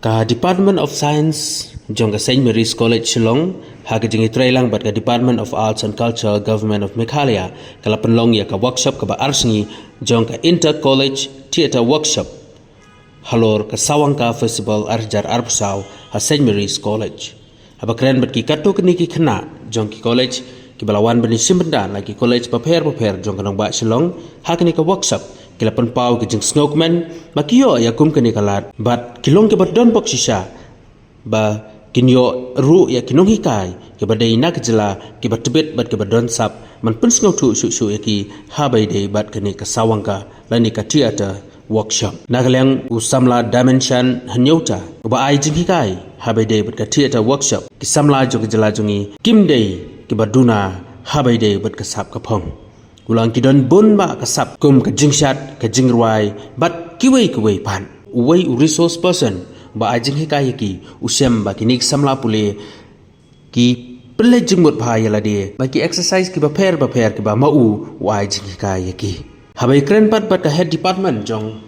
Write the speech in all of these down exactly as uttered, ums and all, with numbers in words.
Ka Department of Science jong ka St Mary's College Shillong, ha ka jingïatreilang bad ka Department of Arts and Culture, Government of Meghalaya, ka la pynlong ïa ka workshop kaba ar sngi jong ka Inter College Theatre Workshop halor ka Sawangka Festival ar hajar arphew saw ha St Mary's College. Haba kren bad ki katto katne ki khynnah jong ki college kiba la wan ban ïashim bynta na ki college bapher bapher jong ka nongbah Shillong, ha kane ka workshop ki la pynpaw ki jingsngewkmen ba ki ïoh ïa kum kane ka lad bad ki long kiba don bok shisha ba kin ïoh ruh ïa ki nonghikai kiba dei na ka jylla, kiba tbit bad kiba don sap ban pynsngewthuh shuh shuh ïa ki haba ïadei bad kane ka Sawangka lane ka theatre workshop. Na ka liang u samla Dimension Hynñiewta uba ai jinghikai haba ïadei bad ka theatre workshop, ki samla jong ka jylla jong ngi kim dei kiba duna haba ïadei bad ka sap ka phong. U la ong ki don bun bah ka sap kum ka jingshad, ka jingrwai bad kiwei kiwei pat. Uwei u resource person uba ai jinghikai ïa ki u shem ba kine ki samla pule ki pynleit jingmut bha ïa lade bad ki exercise kiba pher bapher kiba ma u u ai jinghikai ïa ki. Haba ïakren pat bad ka head department jong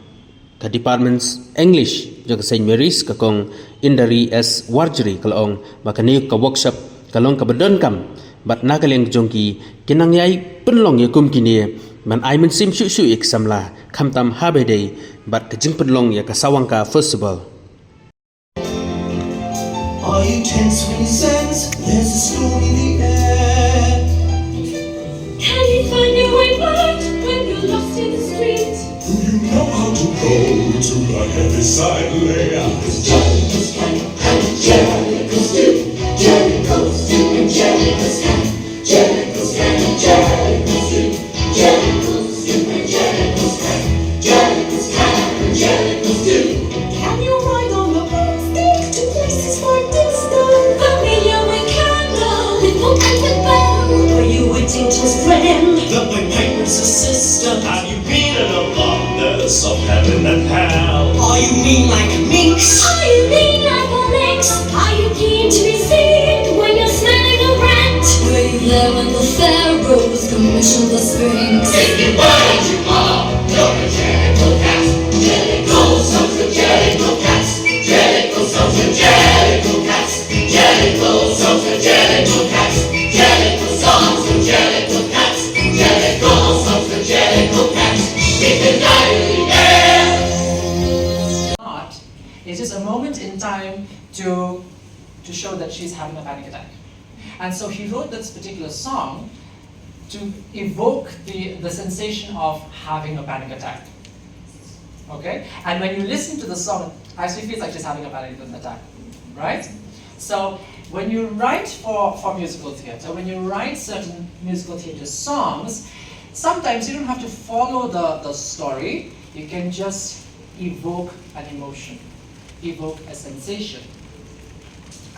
ka Department English jong ka St Mary's, ka Kong Indari S Warjri, ka la ong ba kane ka workshop ka long kaba donkam bad na ka liang jong ki, ki nang ïai pynlong ïa kum kine ban ai mynsiem shuh shuh ïa ki samla, khamtam haba ïadei bad ka jingpynlong ïa ka Sawangka Festival. Are you tense when you sense there's a storm in the air? Can you find your way back when you're lost in the street? Do you know how to go to the heavy side layer? Jericho's can and Jericho's do. Jericho's do and Jericho's can. Jericho's can and Jericho's do. Jericho's do and Jericho's can. Jericho's can and Jericho's do. Can you ride on the bus? Take to places far distant. Familiar with candle, with book and with bell. Were you waiting to his friend? The pipe piper's a sister. Have you been in a lump? There's some heaven and hell. Are you mean like a minx? Are you mean like a lynx? Are you keen to be seen when you're smelling a rat? Were you there when the pharaohs commissioned the Sphinx? If you were, you are. You're a Jericho cat. Jericho, sounds of Jericho cats. Jericho, sounds of Jericho cats. Jericho, sounds of Jericho cats. Jericho, sounds of Jericho cats. Jericho, sounds of Jericho cats. She can die in the air. Not. It is a moment in time to, to show that she's having a panic attack. And so he wrote this particular song to evoke the, the sensation of having a panic attack. Okay? And when you listen to the song, it actually feels like she's having a panic attack, right? So when you write for, for musical theatre, when you write certain musical theatre songs, sometimes you don't have to follow the, the story. You can just evoke an emotion, evoke a sensation.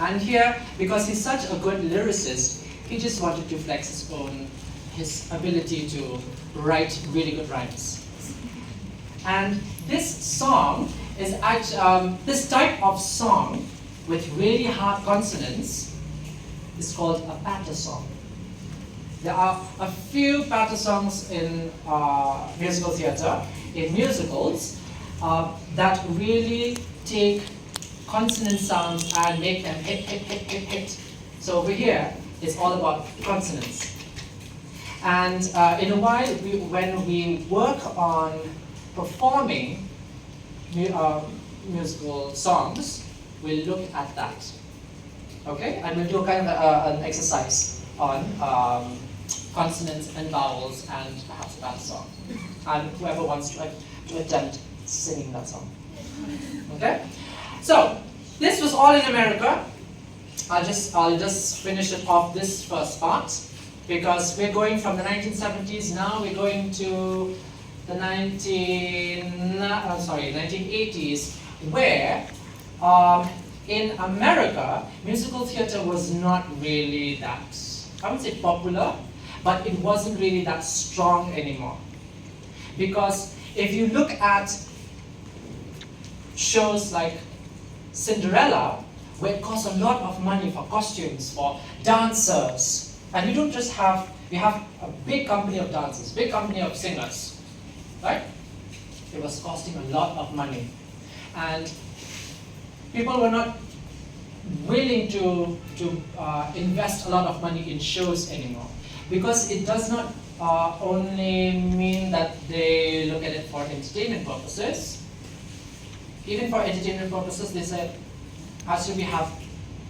And here, because he's such a good lyricist, he just wanted to flex his own, his ability to write really good rhymes. And this song is actually, um, this type of song with really hard consonants is called a patter song. There are a few patter songs in, uh, musical theatre, in musicals, uh, that really take consonant sounds and make them hit, hit, hit, hit, hit. So over here, it's all about consonants. And, uh, in a while, we, when we work on performing mu-, uh, musical songs, we'll look at that. Okay? And we'll do a kind of a, an exercise on, um, consonants and vowels and perhaps that song. And whoever wants to, to attempt singing that song. Okay? So, this was all in America. I'll just, I'll just finish it off this first part, because we're going from the nineteen seventies, now we're going to the nineteen, uh, sorry, nineteen eighties, where, um, in America, musical theatre was not really that, I wouldn't say popular, but it wasn't really that strong anymore. Because if you look at shows like Cinderella, where it costs a lot of money for costumes, for dancers, and you don't just have, you have a big company of dancers, big company of singers, right? It was costing a lot of money. And People were not willing to, to uh, invest a lot of money in shows anymore, because it does not uh, only mean that they look at it for entertainment purposes. Even for entertainment purposes, they said, actually, we have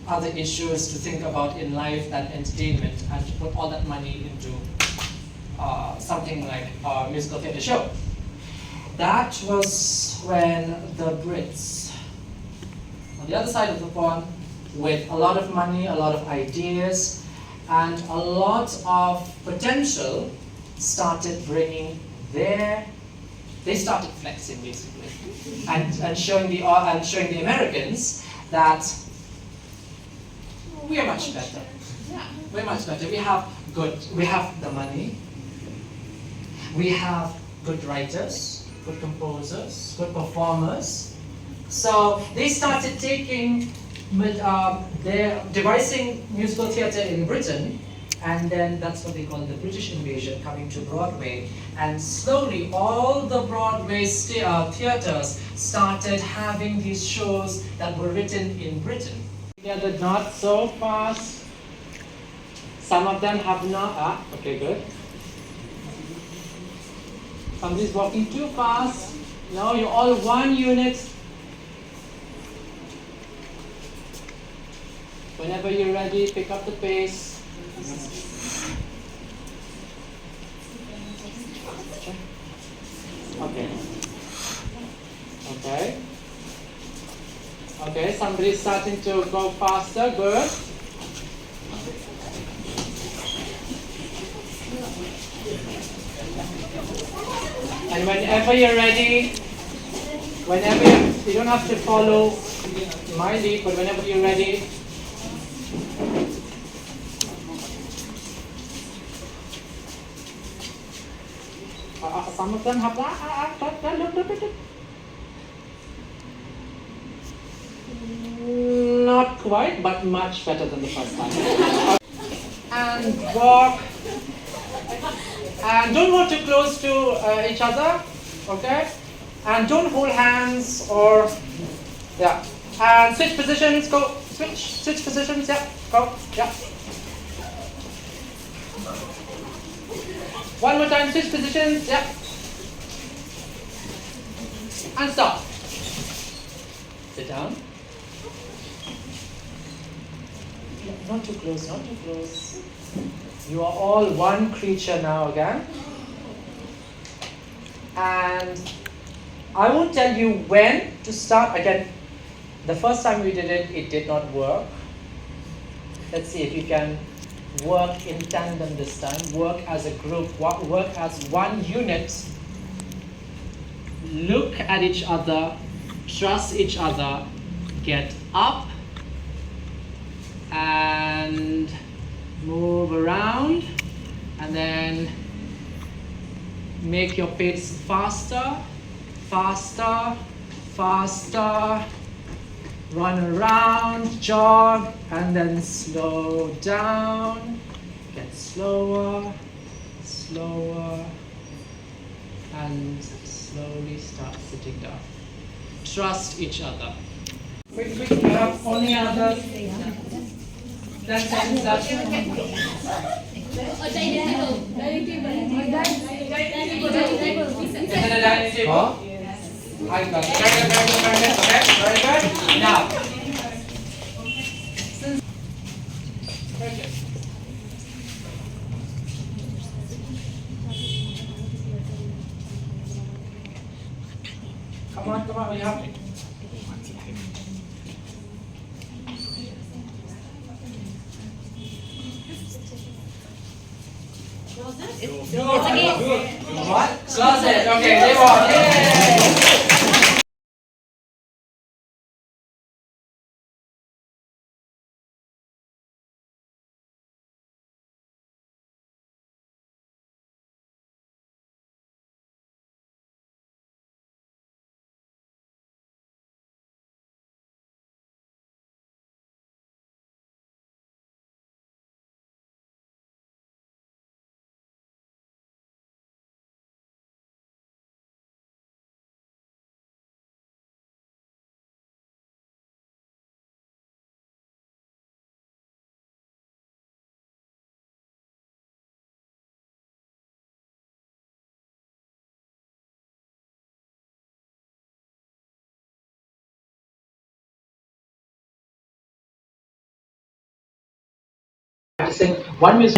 other issues to think about in life than entertainment, and to put all that money into uh, something like a musical theatre show. That was when the Brits, on the other side of the pond, with a lot of money, a lot of ideas, and a lot of potential, started bringing their, they started flexing, basically, and, and showing the, uh, and showing the Americans that we are much better. We're much better. We have good, we have the money. We have good writers, good composers, good performers. So they started taking, um, they're devising musical theatre in Britain, and then that's what they call the British invasion coming to Broadway. And slowly, all the Broadway sta- uh, theatres started having these shows that were written in Britain. Yeah, the not so fast. Some of them have not. Ah, okay, good. Somebody's walking too fast. No, you're all one unit. Whenever you're ready, pick up the pace. Okay. Okay. Okay, somebody's starting to go faster. Good. And whenever you're ready, whenever you, you don't have to follow my lead, but whenever you're ready, uh, uh, some of them have that. Uh, uh, that, that, look, look, look, look. Not quite, but much better than the first time. And walk. And don't go too close to uh, each other, okay? And don't hold hands or, yeah. And switch positions, go. Switch, switch positions, yeah, go, yeah. One more time, switch positions, yeah. And stop. Sit down. Not too close, not too close. You are all one creature now again. And I won't tell you when to start. Again, the first time we did it, it did not work. Let's see if you can work in tandem this time. Work as a group, wo- work as one unit. Look at each other, trust each other, get up and move around, and then make your pace faster, faster, faster. Run around, jog, and then slow down. Get slower, slower, and slowly start sitting down. Trust each other. Quick, quick, we have only another ten seconds left. Is it a dining table? Huh? I got it. Very good, very good, very good. Okay, very good. Now. Come on, come on, we have What? Closet. Okay, they won. Yay!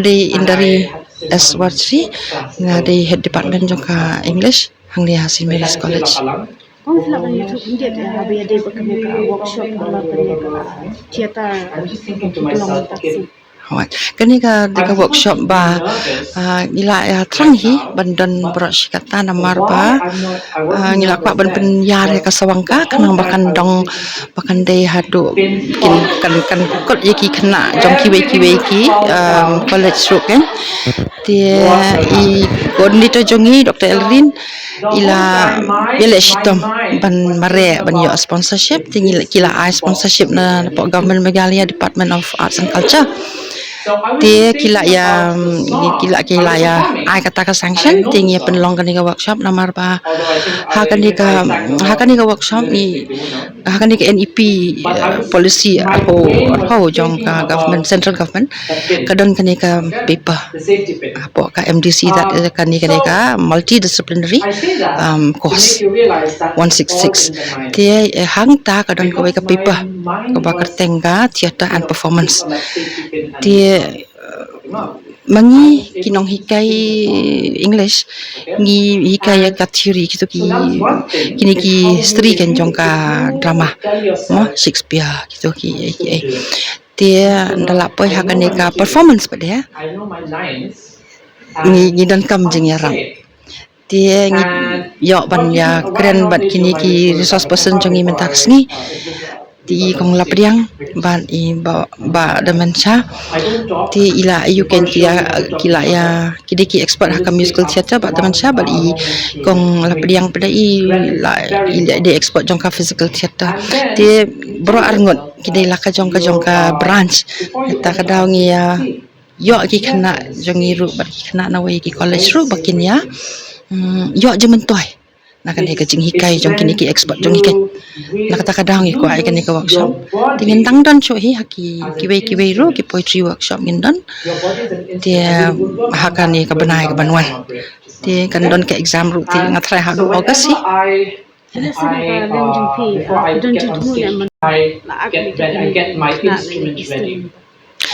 Dei Indari S Warchri, nga dei head department jong ka English hangne ha St Mary's College. Kong slap ban YouTube hindi ya, haba ya dei ba kane ka workshop, ba la kane ka theater, pelong taksi. Hooid. Kane ka dei ka workshop ba, ah, ngi la ïa thrang hi ban don baroh shi katta namar ba, ah, ngi la kwah ban pynïar ïa ka Sawangka khnang ba kan dong, ba kan dei haduh kin, kan, kan kut ïa ki khynnah jong kiwei kiwei ki, um, college ruh kan. Te i coordinator jong ngi, Doctor Elrin, i la ïaleh shitom ban mareh ban ïoh sponsorship, te ngi la, ki la ai sponsorship na, napoh Government Meghalaya, Department of Arts and Culture. Te ki la ïa, ki la, ki la ïa ai kata ka sanction, te ngi ïa pynlong kane ka workshop namar ba ha kane ka, ha kane ka workshop ngi, ha kane ka N E P, eh, policy, eh, ho, ho jong ka government, central government, ka don kane ka paper hapoh ka M D C, that is kane, kane ka multidisciplinary, um, course one six six. Te, eh, hangta ka don kawei ka paper kaba kyrteng ka theatre and performance. Te, eh, ma ngi ki nonghikai English, ngi hikai ïa ka theory, kito ki, kine ki history kan jong ka drama, mo, Shakespeare, kito ki, ki, eh. Te ynda la poi ha kane ka performance pat de, ngi, ngi donkam jingïarap. Te ngi ïoh ban ïa kren bad kine ki resource person jong ngi mynta ka sngi. Te i Kong Lapdiang bad i Bah, Bah Damansha. Te i la ïa, ki la, ki la ïa, ki dei ki expert ha ka musical theatre, Bah Damansha bad i Kong Lapdiang pat de i la, i la dei expert jong ka physical theatre. Te baroh arngut ki dei la ka jong ka, jong ka branch. Kata ka daw ngi ïa ïoh ki khynnah jong ngi ruh bad ki khynnah na wei ki college ruh ba kin ïa, mm, ïoh jingmyntoi na kane ka jinghikai jong kine ki expert jong ngi kan. Na kata ka daw ngi kwah ïa kane ka workshop. Te ngin dang don shuh hi ha ki, kiwei kiwei ruh ki poetry workshop ngin don. Te ha kane ka bnai ka ban wan te kan don ka exam ruh, te nga tharai ha August hi. Ïa lehse na ka liang jong phi, ah, phi don jingthmu ne em? I get ready, I get my instrument ready.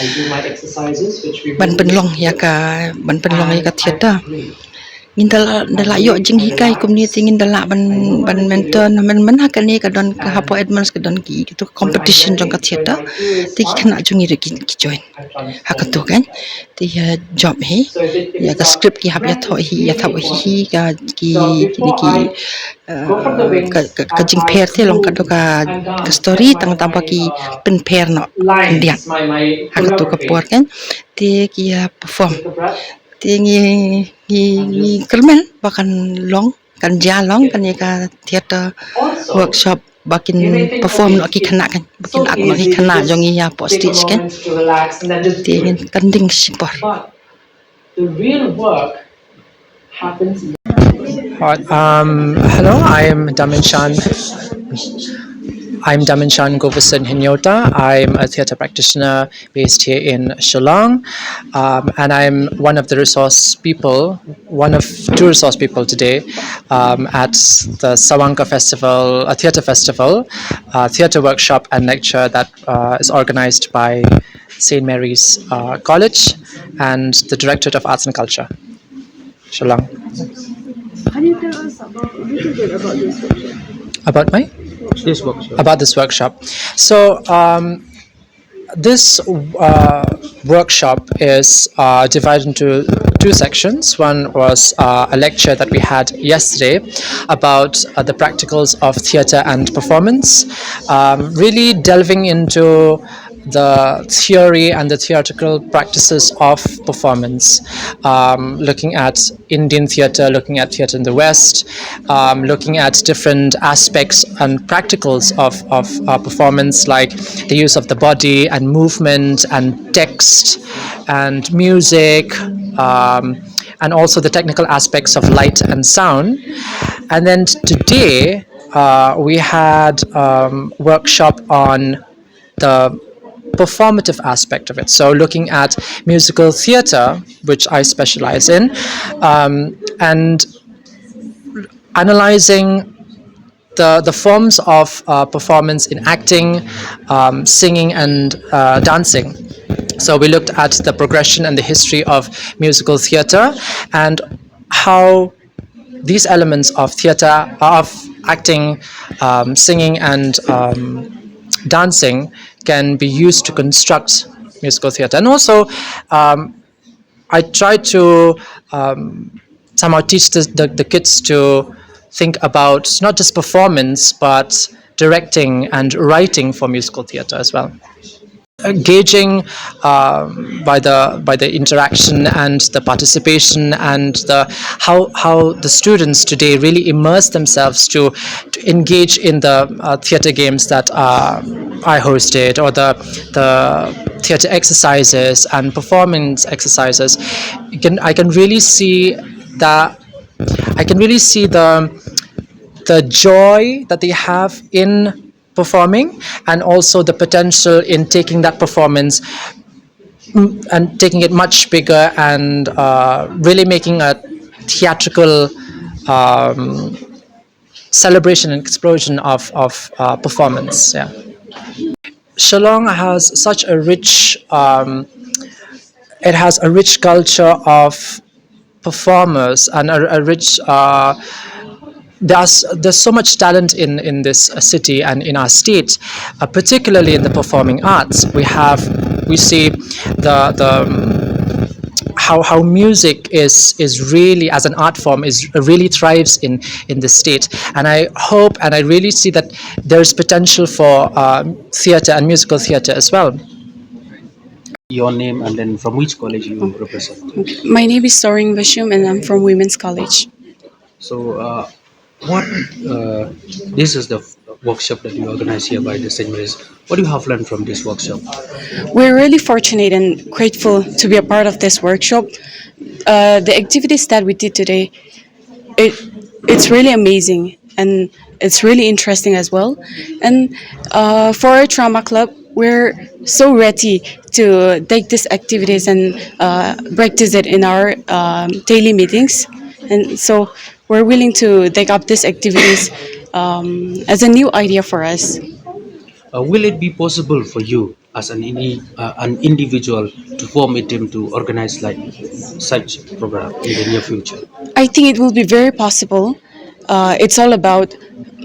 I do my exercises, which we ban pynlong ïa ka, ban pynlong ïa ka theatre. Ngin da la, da la ïoh jinghikai kumne te ngin da la ban, ban mentor na, myn, myn ha kane ka don ka, hapoh Edmonds ka don ki, kito competition jong ka theatre. Te ki khynnah jong ngi ruh ki, ki join ha kato kan. Te ïa job hi, ïa ka script ki hap ïathoh hi, ïathoh hi hi ka, ki, kine ki, eh, ka, ka, ka jingpher te long kato ka, ka story tang, tang ba ki pynpher noh khyndiat ha kato ka por kan. Te ki ïa perform. Te ngi, ngi, ngi kyrmen ba kan long, kan jia long kane ka theatre workshop ba kin perform noh ki khynnah kan, ba kin act noh ki khynnah jong ngi hapoh stage kan. Te ngin kan ding shipor. The real work happens in the... All right, um, hello, I'm Daminshan. I'm Daminshan Govison Hinyota. I'm a theatre practitioner based here in Shillong, um, and I'm one of the resource people, one of two resource people today, um, at the Sawanka Festival, a theatre festival, a theatre workshop and lecture that, uh, is organized by St Mary's, uh, College and the Directorate of Arts and Culture, Shillong. Can you tell us about, a little bit about this workshop? About my? This workshop. About this workshop. So, um, this, uh, workshop is, uh, divided into two sections. One was, uh, a lecture that we had yesterday about, uh, the practicals of theatre and performance, um, really delving into the theory and the theatrical practices of performance, um, looking at Indian theatre, looking at theatre in the West, um, looking at different aspects and practicals of, of, uh, performance, like the use of the body and movement and text and music, um, and also the technical aspects of light and sound. And then today, uh, we had, um, workshop on the performative aspect of it. So looking at musical theatre, which I specialize in, um, and analyzing the, the forms of, uh, performance in acting, um, singing, and, uh, dancing. So we looked at the progression and the history of musical theatre and how these elements of theatre, of acting, um, singing, and um, dancing, can be used to construct musical theatre. And also, um, I try to um, somehow teach the, the, the kids to think about not just performance, but directing and writing for musical theatre as well. Engaging um, by the by the interaction and the participation and the how how the students today really immerse themselves to, to engage in the uh, theatre games that uh, I hosted, or the the theatre exercises and performance exercises. You can I can really see that I can really see the the joy that they have in performing, and also the potential in taking that performance mm, and taking it much bigger and uh, really making a theatrical um, celebration and explosion of, of uh, performance. Yeah. Shillong has such a rich, um, it has a rich culture of performers and a, a rich uh, there's there's so much talent in in this uh, city and in our state, uh, particularly in the performing arts. We have we see the the um, how how music is is really as an art form is really thrives in in the state, and I hope and I really see that there's potential for uh, theater and musical theater as well. Your name and then from which college you represent. My name is Soring Bashum and I'm from Women's College. So, uh, what uh, this is the workshop that you organize here by the St. Mary's. What do you have learned from this workshop? We're really fortunate and grateful to be a part of this workshop. Uh, the activities that we did today, it it's really amazing and it's really interesting as well. And uh, for our drama club, we're so ready to take these activities and uh, practice it in our um, daily meetings. And so we're willing to take up these activities um, as a new idea for us. Uh, will it be possible for you as an ini- uh, an individual to form a team to organize like such program in the near future? I think it will be very possible. Uh, it's all about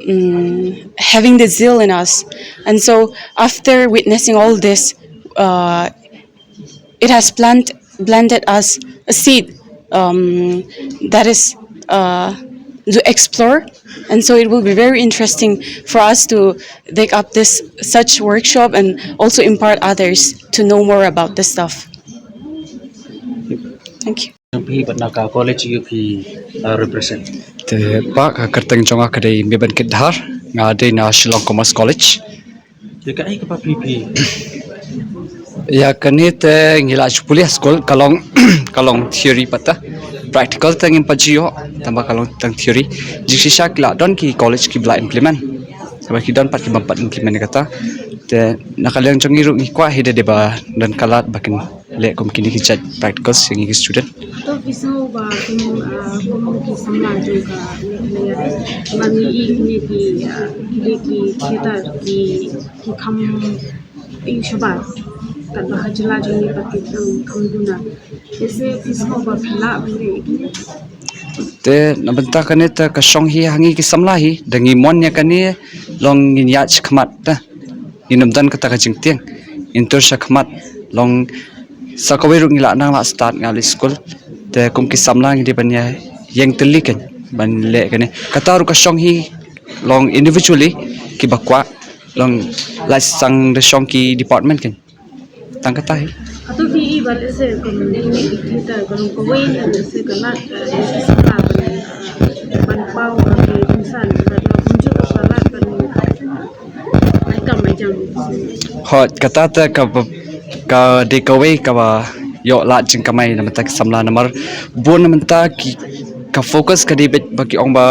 um, having the zeal in us. And so, after witnessing all this, uh, it has plant- planted us a seed um, that is uh, to explore. And so, it will be very interesting for us to take up this such workshop and also impart others to know more about this stuff. Thank you. Phi bad na ka college ïa phi uh, represent. Te ba ka kyrteng jong nga ka dei Meben Kit Dhar, nga dei na Shillong Commerce College. Te ka ai ka pa phi phi. Ïa kane te ngi la ju pule ha skul ka long ka long theory pat ta. Practical te ngim pat ju ïoh, tang ba ka long tang theory. Jingshisha ki la don ki college ki ba la implement. Tang ba ki don pat ki bym pat implement kata. Te na ka liang jong ngi ruh ngi kwah hi da dei ba don ka lad ba kin leh kum kine ki jait practicals ïa ngi ki student. To ki sngew ba kum ah, kum ki samla jong ka Meghalaya ba ngi i kine ki ah, kine ki theater ki ki kham ïing shabar. Katba ha jylla jong ngi pat ki kham duna. Ese ki sngew ba phi lah ban leh ïa kine. Te na bynta kane te ka shong hi ha ngi ki samla hi da ngi mon ïa kane long ngin ïaid shakhmat te. Ngin ym don kata ka jingtieng. Ngin tur shakhmat long sa kawei ruh ngi la nang la start nga la skul. Te kum ki samla ngi dei ban ïa ïeng tylli kan ban leh kane. Kata ruh ka shong hi long individually ki ba kwah long la sang da shong ki department kan. Tang kata hi. Atu phi i ba lehse kum ni ni kita ka long kawei lehse ka lad ka samla ban ban paw ka ki insan ka kumjuh ka lad ban Hooid, kata te ka, ka dei kawei kaba ïoh lad jingkamai na bynta ki samla namar bun na bynta ki ka focus ka dei beit ba ki ong ba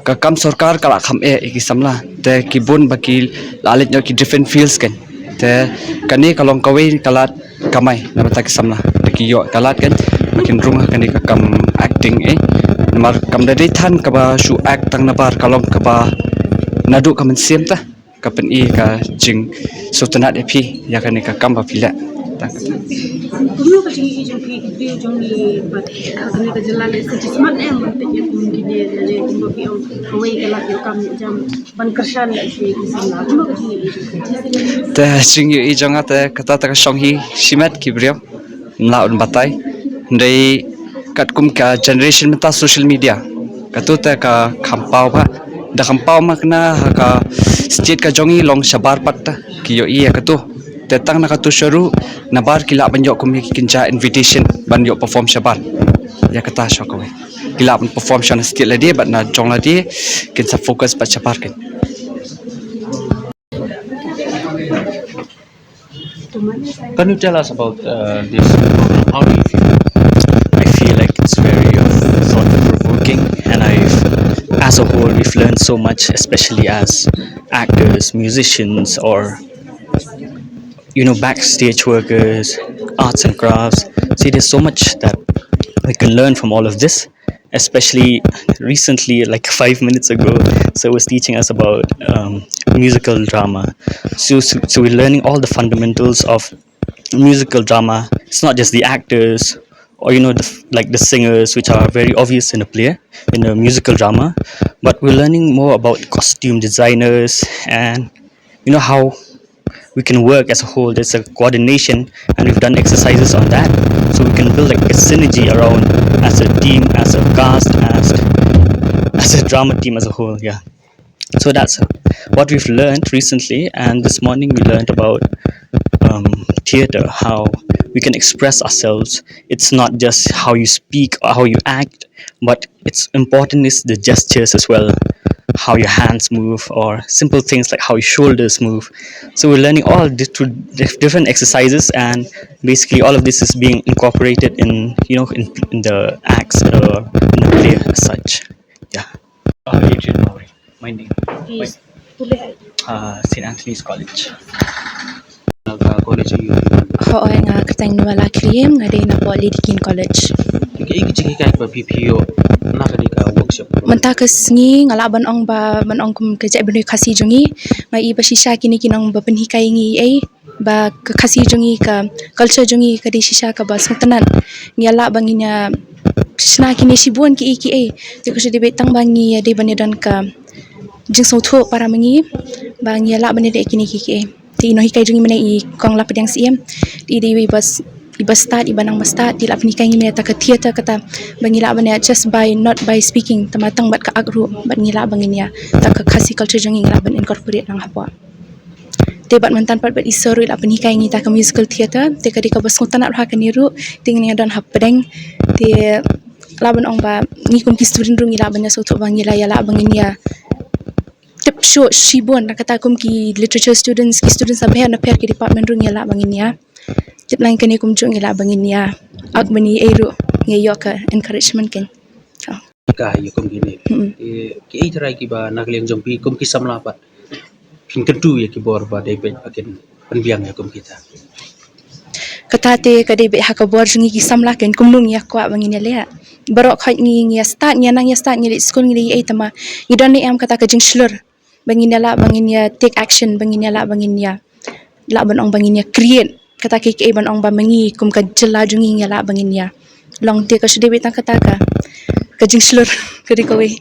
ka kam sorkar ka la kham eh ïa ki samla te ki bun ba ki la leit ïoh ki different fields kan te kane ka long kawei ka lad kamai na bynta ki samla da ki ïoh ka lad kan ba kin rung ha kane ka kam acting eh namar kam da dei than kaba shu act tang nabar ka long kaba naduh ka mynsiem ta. Ka pyni ka jingsngewtynnat ïa phi ïa kane ka kam ba phi leh. Kumno ka jingïohi jong phi ki briew jong ngi bad ha kane ka jylla lehse ki smat em ban peit ïa kum kine lane kumba phi ong kawei ka lad ïoh kam ïoh jam ban kyrshan lehse ki samla. Kumno ka jingïohi jong phi? Te jingïohi jong nga te kata te ka shong hi shimet ki briew. Ym lah ban batai. Hynrei katkum ka generation mynta social media, katu te ka kham paw ba da kham paw ma kane ha ka state ka jong i long shabar pat ta ki ïohi ïa katu. Te tang na katu shuh ruh nabar ki lah ban ïoh kum ïa ki kynja invitation ban ïoh perform shabar. Ïa kata shuh kawei ki lah ban perform shuh na state lade bad na jong lade kin sa focus bad shabar kin. Can you tell us about uh, this program? How do you feel? I feel like it's very uh, thought provoking, and I've, as a whole, we've learned so much, especially as actors, musicians, or you know, backstage workers, arts and crafts. See, there's so much that we can learn from all of this, especially recently, like five minutes ago, so it was teaching us about um, musical drama. So, so, so we're learning all the fundamentals of musical drama. It's not just the actors or, you know, the, like the singers, which are very obvious in a play, in a musical drama, but we're learning more about costume designers and, you know, how we can work as a whole. There's a coordination, and we've done exercises on that, so we can build like a synergy around as a team, as a cast, as as a drama team as a whole. Yeah. So that's what we've learned recently, and this morning we learned about um, theater, how we can express ourselves. It's not just how you speak or how you act, but it's important is the gestures as well, how your hands move, or simple things like how your shoulders move. So we're learning all di- through dif- different exercises, and basically all of this is being incorporated in, you know, in, in the acts or in the play as such. Yeah. Uh, Adrian Mowry, my name. Please. Uh, Saint Anthony's College. Nga ka college aïu? Hooid, nga kyrteng Nuala Klim, nga dei na pdeng Lady Keane College. Kaei ka jinghikai ba phi ïoh na kane ka workshop? Mynta ka sngi nga lah ban ong ba, ban ong kum ka jaitbynriew Khasi jong ngi, nga i ba shisha kine ki nongba pynhikai ngi ei ba ka Khasi jong ngi, ka culture jong ngi ka dei shisha kaba sngewtynnat. Ngi lah ba ngin ïa shna kine shibun kiei kiei. Te ka shu dei beit tang ba ngi ïa dei ban ïa don ka jingsngewthuh para ma ngi ba ngi ïa lah ban ïa dei kine kiei kiei. Te i nonghikai jong ngi mynne i kong Lapdiang Syiem. Te i dei iba s- iba stad, iba nang ba stad, te i lah pynhikai ngi mynne ta ka theater kata ba ngi lah ban ïa just by, not by speaking, tangba tang bad ka act ruh bad ngi lah ba ngin ïa ta ka Khasi culture jong ngi ngi lah ban incorporate lang hapoh. Te bad mynta pat bad i sir ruh i lah pynhikai ngi ta ka musical theater, te ka dei kaba sngewtynnat ruh ha kane ruh, te ngin ïa don hapdeng. Te lah ban ong ba ngi kum ki student ruh ngi lah ban ïa sngewthuh ba ngi lah ïa lah ba ngin ïa tip shuh shibun na kata kum ki literature students, ki students na pher na pher ki department ruh ngi lah ba ngin ïa tip lang kane kumjuh ngi lah ba ngin ïa ak bani ei ruh ngi ïoh ka encouragement kan. Ka ïa kum kine. Hmm. Ki ei trai kiba na ka liang jong phi kum ki samla pat phin kyntu ïa ki bor ba dei beit ba kin pynbiang ïa kum kita? Kata te ka dei beit ha ka bor jong ngi ki samla kan kumno ngi ïa kwah ba ngin ïa leh. Baroh khoit ngi ngi ïa stad, ngi ïa nang ïa stad, ngi leit skul, ngi leit ei, tangba ngi don ne em kata ka jingshlur ba ngin ïa lah ba ngin ïa take action, ba ngin ïa lah ba ngin ïa lah ban ong ba ngin ïa create kata kiei kiei ban ong ba ma ngi kum ka jylla jong ngi ngi ïa lah ba ngin ïa long. Te ka shu dei beit tang kata ka, ka jingshlur ka dei kawei.